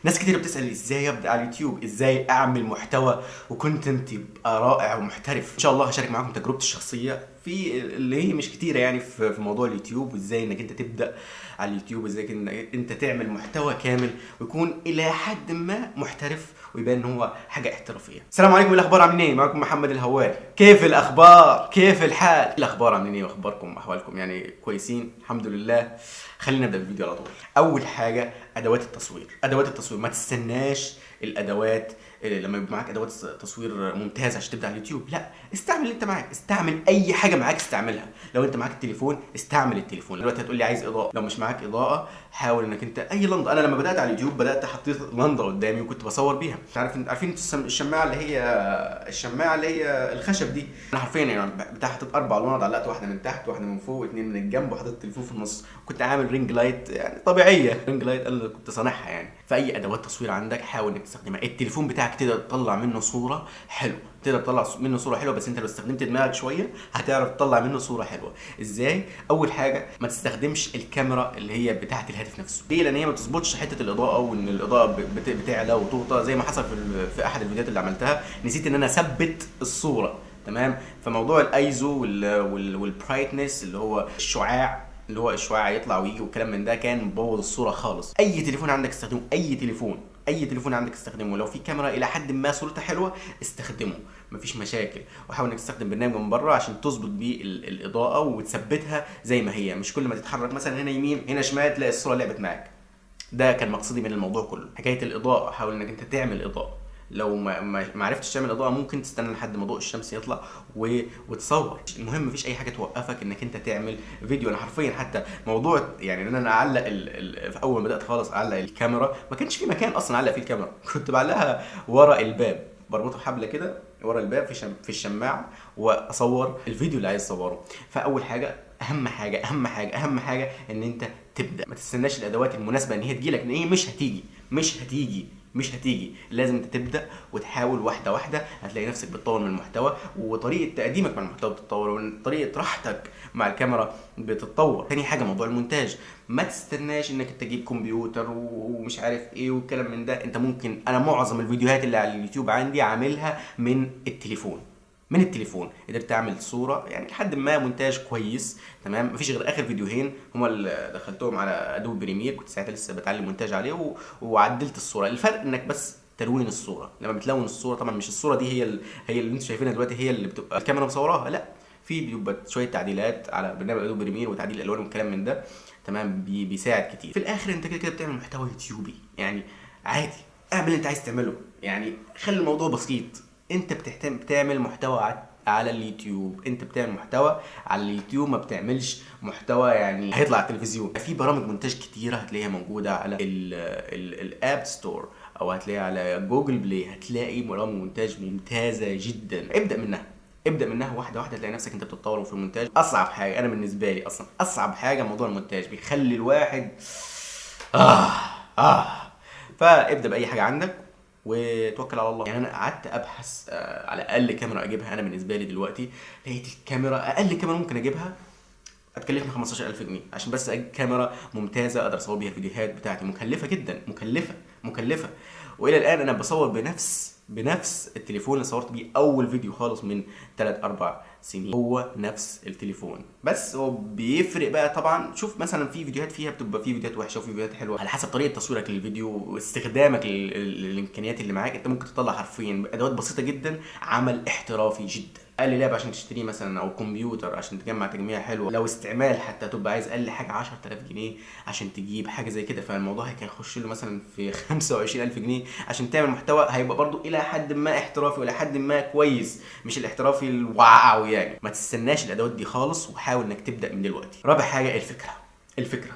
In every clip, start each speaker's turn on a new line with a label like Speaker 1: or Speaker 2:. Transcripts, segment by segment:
Speaker 1: ناس كتير بتسأل ازاي ابدا على اليوتيوب، ازاي اعمل محتوى و content يبقى رائع ومحترف. ان شاء الله هشارك معاكم تجربتي الشخصية في اللي هي مش كتيرة يعني في موضوع اليوتيوب، وازاي انك انت تبدا على اليوتيوب، وازاي انك انت تعمل محتوى كامل ويكون الى حد ما محترف ويبان ان هو حاجة احترافية. السلام عليكم، الاخبار عاملين ايه؟ معاكم محمد الهواري. كيف الاخبار؟ كيف الحال؟ الاخبار عاملين ايه واخباركم واحوالكم؟ يعني كويسين الحمد لله. خلينا نبدا الفيديو على طول. اول حاجة ادوات التصوير. ادوات التصوير ما تستناش الادوات لما يبقى معاك ادوات تصوير ممتازة عشان تبدا على اليوتيوب، لا، استعمل اللي انت معاك، استعمل اي حاجة معاك استعملها. لو انت معاك التليفون استعمل التليفون. دلوقتي هتقول لي عايز اضاءه، لو مش معاك اضاءه حاول انك انت اي لنضه. انا لما بدات على اليوتيوب بدات حطيت لنضه قدامي وكنت بصور بيها. عارف عارفين الشماعه اللي هي الشماعه اللي هي الخشب دي، انا حرفيا يعني بتاع حطيت 4 لنض، علقت واحدة من تحت واحدة من فوق واثنين من الجنب، وحطيت التليفون في النص. كنت عامل ring light يعني طبيعية، ring light انا كنت صانعها يعني. فاي ادوات تصوير عندك حاول انك تستخدمها. التليفون بتاعك تقدر تطلع منه صوره حلوة، تقدر تطلع منه صوره حلوة، بس انت لو استخدمت دماغك شوية هتعرف تطلع منه صوره حلوة. ازاي؟ اول حاجة ما تستخدمش الكاميرا اللي هي بتاعه الهاتف نفسه. ليه؟ لان هي ما بتظبطش حتة الاضاءة، وان الاضاءة بتعلى وتوطى زي ما حصل في احد الفيديوهات اللي عملتها، نسيت ان انا اثبت الصورة، تمام؟ فموضوع الايزو وال brightness اللي هو الشعاع، اللي هو الشعاع يطلع ويجي والكلام من ده، كان مبوظ الصورة خالص. اي تليفون عندك استخدمه، اي تليفون، اي تليفون عندك استخدمه. لو في كاميرا الى حد ما صورتها حلوة استخدمه، مفيش مشاكل. وحاول انك تستخدم برنامج من بره عشان تظبط بيه الاضاءة وتثبتها زي ما هي، مش كل ما تتحرك مثلا هنا يمين هنا شمال تلاقي الصورة لعبت معاك. ده كان مقصدي من الموضوع كله. حكاية الاضاءة، حاول انك انت تعمل اضاءه. لو ما عرفتش تعمل اضاءه ممكن تستنى لحد ما ضوء الشمس يطلع وتصور. المهم مفيش اي حاجة توقفك انك انت تعمل فيديو. انا حرفيا حتى موضوع يعني ان انا اعلق في اول ما بدات خالص اعلق الكاميرا ما كانش في مكان اصلا اعلق فيه الكاميرا، كنت بعلقها ورا الباب، بربطه بحبل كده ورا الباب في الشماعه واصور الفيديو اللي عايز اصوره. فاول حاجة، اهم حاجة اهم حاجة اهم حاجة ان انت تبدا، ما تستناش الادوات المناسبة ان هي تجيلك، لان هي مش هتيجي، مش هتيجي، مش هتيجي. لازم انت تبدا وتحاول واحدة واحدة، هتلاقي نفسك بتطور من المحتوى، وطريقه تقديمك مع المحتوى بتتطور، وطريقه راحتك مع الكاميرا بتتطور. تاني حاجة موضوع المونتاج، ما تستناش انك تجيب كمبيوتر ومش عارف ايه والكلام من ده. انت ممكن، انا معظم الفيديوهات اللي على اليوتيوب عندي عاملها من التليفون، من التليفون قدرت اعمل صوره يعني لحد ما مونتاج كويس، تمام؟ مفيش غير اخر فيديوهين هما اللي دخلتهم على Adobe Premiere، كنت ساعتها لسه بتعلم مونتاج عليه وعدلت الصورة. الفرق انك بس تلوين الصورة، لما بتلون الصورة طبعا مش الصورة دي هي اللي انتوا شايفينها دلوقتي هي اللي بتبقى الكاميرا مصوراها، لا، في بيبقى شوية تعديلات على برنامج Adobe Premiere وتعديل الالوان والكلام من ده، تمام؟ بيساعد كتير. في الاخر انت كده كده بتعمل محتوى يوتيوبي يعني عادي، اعمل اللي انت عايز تعمله، يعني خلي الموضوع بسيط. انت بتعمل محتوى على اليوتيوب، انت بتعمل محتوى على اليوتيوب، ما بتعملش محتوى يعني هيطلع على التلفزيون. في برامج مونتاج كتيرة هتلاقيها موجودة على ال App Store او هتلاقيها على Google Play، هتلاقي برامج مونتاج ممتازة جدا. ابدا منها، ابدا منها واحدة واحدة، هتلاقي نفسك انت بتتطور في المونتاج. اصعب حاجة انا بالنسبة لي اصلا، اصعب حاجة موضوع المونتاج، بيخلي الواحد فابدا باي حاجة عندك وتوكل على الله. يعني انا قعدت ابحث على اقل كاميرا اجيبها. انا بالنسبة لي دلوقتي لقيت الكاميرا اقل كاميرا ممكن اجيبها هتكلفني 15000 جنيه عشان بس اجيب كاميرا ممتازة اقدر اصور بيها الفيديوهات بتاعتي. مكلفة جدا، مكلفة مكلفة. والى الان انا بصور بنفس التليفون اللي صورت بيه اول فيديو خالص من 3-4 سنين، هو نفس التليفون، بس هو بيفرق بقى طبعا. شوف مثلا في فيديوهات فيها بتبقى في فيديوهات وحشة وفي فيديوهات حلوة، على حسب طريقه تصويرك للفيديو واستخدامك للامكانيات اللي معاك. انت ممكن تطلع حرفيا بادوات بسيطة جدا عمل احترافي جدا. اقل لاب عشان تشتريه مثلا او كمبيوتر عشان تجمع تجميع حلوة، لو استعمال حتى تبقى عايز اقل حاجة 10000 جنيه عشان تجيب حاجة زي كده، فالموضوع هيخش له مثلا في 25000 جنيه عشان تعمل محتوى هيبقى برضو الى حد ما احترافي والى حد ما كويس، مش الاحترافي ال wow يعني. ما تستناش الادوات دي خالص، وحاول انك تبدا من دلوقتي. رابع حاجة الفكرة. الفكرة،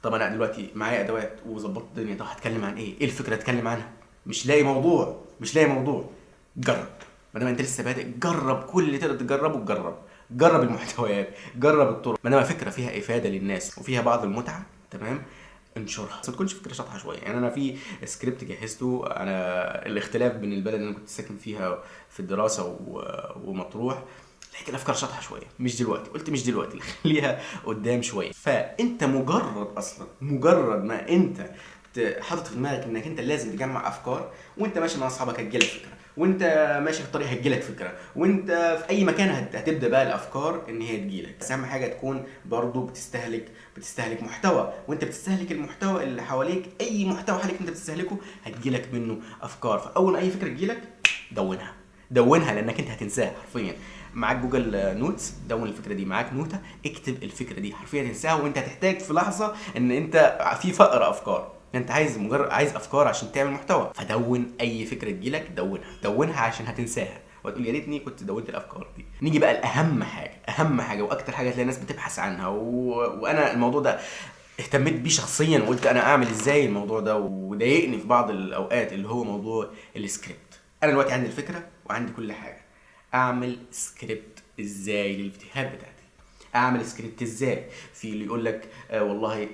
Speaker 1: طب انا دلوقتي معايا ادوات وظبطت الدنيا، طب هتكلم عن ايه؟ ايه الفكرة اتكلم عنها؟ مش لاقي موضوع، مش لاقي موضوع. جرب، ما دام انت لسه بادئ جرب كل اللي تقدر تجربه، جرب، جرب المحتويات، جرب الطرق. ما دام فكرة فيها افاده للناس وفيها بعض المتعة، تمام، انشرها، بس ما تكونش فكرة شاطحة شوية. يعني انا في سكريبت جهزته، انا الاختلاف بين البلد اللي انا كنت ساكن فيها في الدراسة ومطروح، لقيت الافكار شاطحة شوية، مش دلوقتي، قلت مش دلوقتي، خليها قدام شوية. فانت مجرد اصلا مجرد ما انت حاطط في دماغك انك انت لازم تجمع افكار، وانت ماشي مع اصحابك هتجيلك فكرة، وانت ماشي في الطريق هتجيلك فكرة، وانت في اي مكان هتبدا بقى الافكار ان هي تجيلك. بس اهم حاجة تكون برضو بتستهلك محتوى، وانت بتستهلك المحتوى اللي حواليك، اي محتوى حواليك انت بتستهلكه هتجيلك منه افكار. فاول ما اي فكرة تجيلك دونها، دونها، لانك انت هتنساها حرفيا. معاك Google Notes دون الفكرة دي، معاك نوتة اكتب الفكرة دي، حرفيا تنساها، وانت هتحتاج في لحظة ان انت في فقر افكار، انت عايز مجرد عايز افكار عشان تعمل محتوى، فدون اي فكرة تجيلك دونها، دونها عشان هتنساها وتقول يا ريتني كنت دونت الافكار دي. نيجي بقى لاهم حاجة، اهم حاجة واكتر حاجة تلاقي الناس بتبحث عنها، وانا الموضوع ده اهتميت بيه شخصيا وقلت انا اعمل ازاي الموضوع ده، وضايقني في بعض الاوقات، اللي هو موضوع السكريبت. انا دلوقتي عندي الفكرة وعندي كل حاجة، اعمل سكريبت ازاي للفيديوهات بتاعتي؟ اعمل سكريبت ازاي؟ في اللي يقول لك والله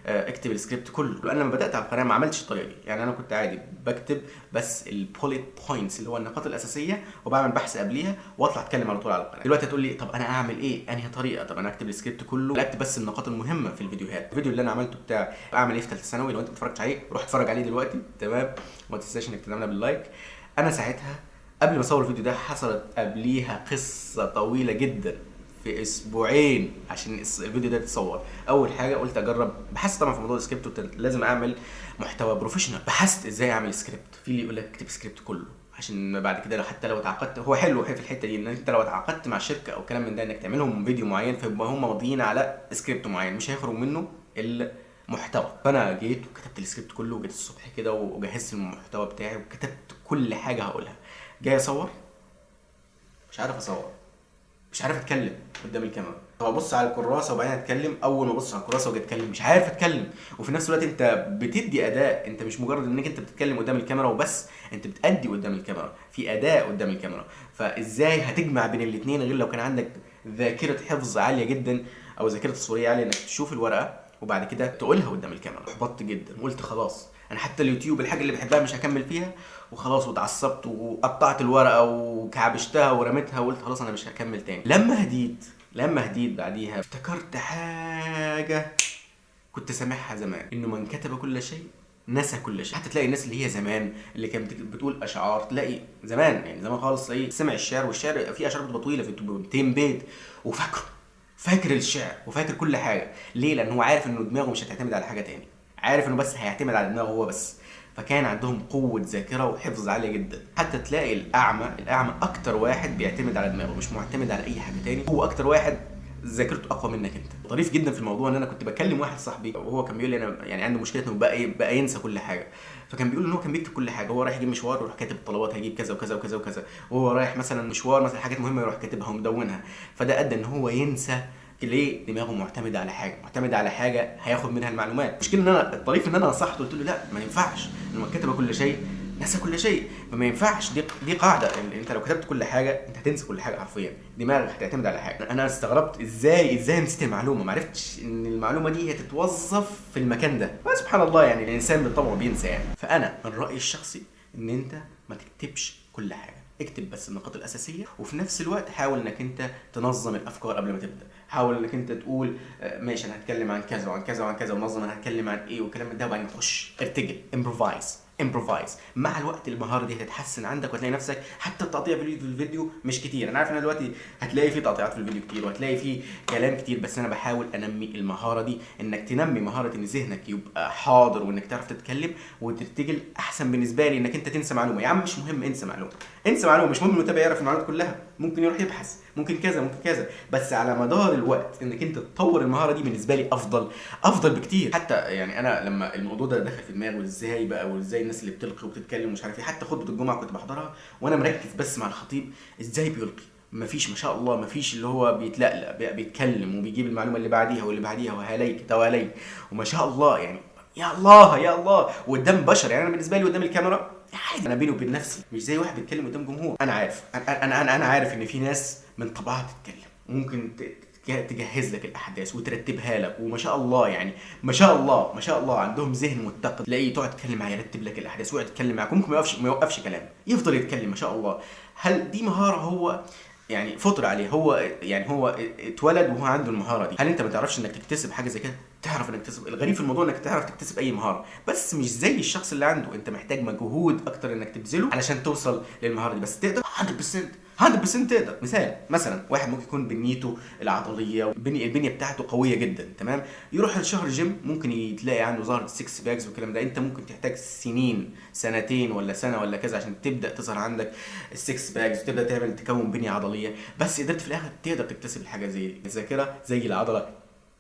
Speaker 1: اكتب السكريبت كله. انا لما بدات على القناة ما عملتش الطريقة دي، يعني انا كنت عادي بكتب بس ال bullet points اللي هو النقاط الاساسية، وبعمل بحث قبليها واطلع اتكلم على طول على القناة. دلوقتي هتقول لي طب انا اعمل ايه؟ انهي طريقه؟ طب انا اكتب السكريبت كله ولا اكتب بس النقاط المهمة في الفيديوهات؟ الفيديو اللي انا عملته بتاع اعمل ايه في ثالثة ثانوي، لو انت ما اتفرجتش عليه روح اتفرج عليه دلوقتي، تمام؟ وما تنساش انك تدعمنا بال like. انا ساعتها قبل ما اصور الفيديو ده حصلت قبليها قصة طويلة جدا في اسبوعين عشان الفيديو ده يتصور. اول حاجة قلت اجرب، بحثت طبعا في موضوع السكريبت، قلت لازم اعمل محتوى professional، بحثت ازاي اعمل سكريبت. في اللي يقول لك اكتب سكريبت كله عشان بعد كده لو حتى لو اتعاقدت، هو حلو في الحتة دي ان انت لو اتعاقدت مع شركة او كلام من ده انك تعملهم فيديو معين، فيبقى هم ماضيين على سكريبت معين مش هيخرج منه المحتوى. فانا جيت وكتبت السكريبت كله، وجيت الصبح كده وجهزت المحتوى بتاعي وكتبت كل حاجة هقولها. جاي اصور مش عارف اصور، مش عارف اتكلم قدام الكاميرا. طب ابص على الكراسة وبعدين اتكلم، اول ما ابص على الكراسة واجي اتكلم مش عارف اتكلم. وفي نفس الوقت انت بتدي اداء، انت مش مجرد انك انت بتتكلم قدام الكاميرا وبس، انت بتأدي قدام الكاميرا، في اداء قدام الكاميرا. فازاي هتجمع بين الاثنين غير لو كان عندك ذاكره حفظ عالية جدا او ذاكره تصويرية عالية انك تشوف الورقة وبعد كده تقولها قدام الكاميرا. احبطت جدا وقلت خلاص انا حتى اليوتيوب الحاجة اللي بحبها مش هكمل فيها وخلاص، واتعصبت وقطعت الورقة وكعبشتها ورميتها وقلت خلاص انا مش هكمل تاني. لما هديت بعديها افتكرت حاجة كنت سامعها زمان، انه من كتب كل شيء نسى كل شيء. حتى تلاقي الناس اللي هي زمان اللي كانت بتقول اشعار، تلاقي زمان يعني زمان خالص تلاقي سمع الشعر، والشعر في اشعار بتبقى طويلة في 200 بيت، وفاكره، فاكر الشعر وفاكر كل حاجة. ليه؟ لان هو عارف انه دماغه مش هتعتمد على حاجة تاني، عارف انه بس هيعتمد على دماغه هو بس. فكان عندهم قوة ذاكرة وحفظ عالية جدا. حتى تلاقي الأعمى أكتر واحد بيعتمد على دماغه، مش معتمد على أي حاجة تاني، هو أكتر واحد ذاكرته أقوى منك أنت. طريف جدا في الموضوع إن أنا كنت بكلم واحد صاحبي وهو كان بيقول لي أنا يعني عنده مشكلة إنه بقى ينسى كل حاجة. فكان بيقول إن هو كان بيكتب كل حاجة، هو رايح يجيب مشوار ويروح كاتب الطلبات، هيجيب كذا وكذا وكذا وكذا، وهو رايح مثلا مشوار مثلا حاجات مهمة يروح كاتبها ومدونها. فده أدى إن هو ينسى. ليه؟ دماغه معتمدة على حاجة، معتمدة على حاجة هياخد منها المعلومات. المشكلة إن أنا الطريف إن أنا نصحته قلت له لا ما ينفعش، لما كتب كل شيء نسى كل شيء، فما ينفعش، دي قاعدة، يعني أنت لو كتبت كل حاجة أنت هتنسى كل حاجة حرفياً، دماغك هتعتمد على حاجة. أنا استغربت إزاي نسيت المعلومة، ما عرفتش إن المعلومة دي هتتوظف في المكان ده. فسبحان الله يعني الإنسان بالطبع بينسى يعني. فأنا من رأيي الشخصي إن أنت ما تكتبش كل حاجة، اكتب بس النقاط الأساسية، وفي نفس الوقت حاول إنك أنت تنظم الأفكار قبل ما تبدأ. حاول إنك أنت تقول ماشي أنا هتكلم عن كذا وعن كذا وعن كذا، ونظم أنا هتكلم عن إيه والكلام ده، وبعدين تخش ارتجل، improvise. مع الوقت المهارة دي هتتحسن عندك، وهتلاقي نفسك حتى التقطيع في الفيديو مش كتير. أنا عارف إن دلوقتي هتلاقي في تقطيعات في الفيديو كتير وهتلاقي في كلام كتير، بس أنا بحاول أنمي المهارة دي، إنك تنمي مهارة إن ذهنك يبقى حاضر وإنك تعرف تتكلم وترتجل. أحسن بالنسبة لي إنك أنت تنسى معلومة. يا عم مش مهم انسى معلومة، انسى معلومة، مش مهم المتابع يعرف المعلومات كلها، ممكن يروح يبحث، ممكن كذا ممكن كذا، بس على مدار الوقت انك انت تطور المهارة دي بالنسبة لي افضل بكتير. حتى يعني انا لما الموضوع ده دخل في دماغي وازاي بقى وازاي الناس اللي بتلقي وبتتكلم ومش عارف ايه، حتى خطبه الجمعة كنت بحضرها وانا مركز بس مع الخطيب ازاي بيلقي، مفيش ما شاء الله مفيش اللي هو بيتلقلق، بيتكلم وبيجيب المعلومة اللي بعديها واللي بعديها وهليك تواليك، وما شاء الله يعني يا الله يا الله، وقدام بشر. يعني انا بالنسبة لي قدام الكاميرا عادي، انا بيني وبين نفسي، مش زي واحد بيتكلم قدام جمهور. انا عارف انا انا انا عارف ان في ناس من طبعها تتكلم، ممكن تجهز لك الاحداث وترتبها لك، وما شاء الله يعني ما شاء الله ما شاء الله عندهم ذهن متقد، تلاقيه تقعد تتكلم معاه يرتب لك الاحداث ويقعد يتكلم معاك، ممكن ما يوقفش كلام، يفضل يتكلم ما شاء الله. هل دي مهارة هو يعني فطر عليه، هو يعني هو اتولد وهو عنده المهارة دي؟ هل انت ما تعرفش انك تكتسب حاجة زي كده؟ تعرف انك تكتسب. الغريب في الموضوع انك تعرف تكتسب اي مهارة، بس مش زي الشخص اللي عنده، انت محتاج مجهود اكتر انك تبذله علشان توصل للمهاره دي، بس تقدر 100% 100% تقدر. مثال مثلا واحد ممكن يكون بنيته العضلية البنية بتاعته قوية جدا، تمام، يروح الشهر جيم ممكن تلاقي عنده ظهرت 6 packs والكلام ده. انت ممكن تحتاج سنين، سنتين ولا سنة ولا كذا عشان تبدا تظهر عندك ال six packs وتبدا تعمل تكون بنيه عضلية، بس قدرت في الاخر تقدر تكتسب الحاجة زي الذاكرة زي العضلة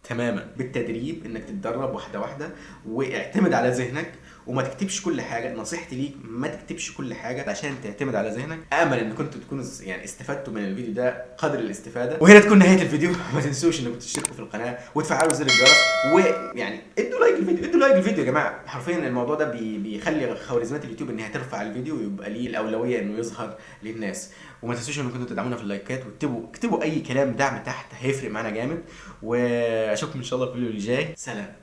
Speaker 1: تماما بالتدريب، انك تتدرب واحدة واحدة واعتمد على ذهنك وما تكتبش كل حاجة. نصيحتي ليك ما تكتبش كل حاجة عشان تعتمد على ذهنك. امل ان كنتوا تكونوا يعني استفدتوا من الفيديو ده قدر الاستفادة، وهنا تكون نهاية الفيديو. ما تنسوش انكم تشتركوا في القناة وتفعلوا زر الجرس، ويعني ادوا like الفيديو، ادوا like الفيديو يا جماعة. حرفيا الموضوع ده بيخلي خوارزميات اليوتيوب انها ترفع الفيديو ويبقى ليه الاولوية انه يظهر للناس. وما تنسوش انكم كنتوا تدعمونا في اللايكات، واكتبوا اي كلام دعم تحت، هيفرق معانا جامد. واشوفكم ان شاء الله في الفيديو اللي جاي. سلام.